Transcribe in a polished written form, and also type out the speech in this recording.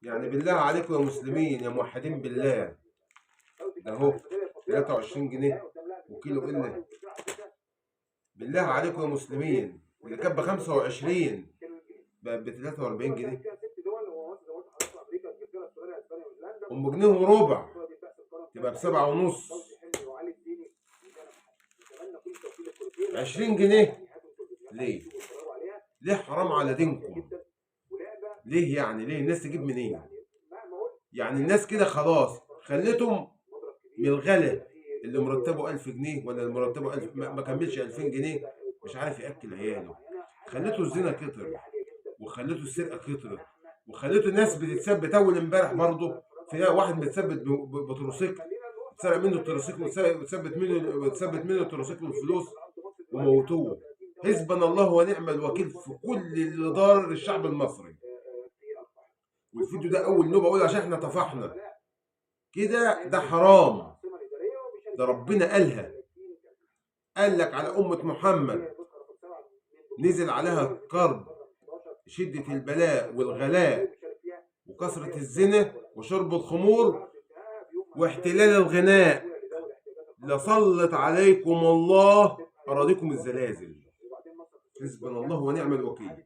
يعني بالله عليكم يا مسلمين يا موحدين بالله، ده اهو 23 جنيه وكيلو قلة. بالله عليكم يا مسلمين، اللي كان ب 25 بقى ب 43 جنيه. ام جنيه وربع تبقى ب7.5. 20 جنيه ليه؟ ليه حرام على دينكم؟ ليه يعني؟ ليه الناس تجيب منين؟ يعني الناس كده خلاص خليتهم من الغلا، اللي مرتبه 1000 جنيه ولا اللي مرتبه 1000 ما كملش 2000 جنيه مش عارف ياكل عياله. خليته الزنا كتر، وخليته السرقة كترت، وخليته الناس بتتثبت. اول امبارح برضه في واحد متثبت بتروسيكل، اتسرق منه التروسيكل واتثبت منه التروسيكل والفلوس وموتوه. حسبنا الله ونعم الوكيل في كل اللي ضار الشعب المصري. والفيديو ده اول نوبه اقول عشان احنا طفحنا كده، ده حرام، ده ربنا قالها، قال لك على أمة محمد نزل عليها الكرب، شدة البلاء والغلاء وكثرة الزنا وشرب الخمور واحتلال الغناء، لسلط عليكم الله أراضيكم الزلازل. حسبنا الله ونعم الوكيل.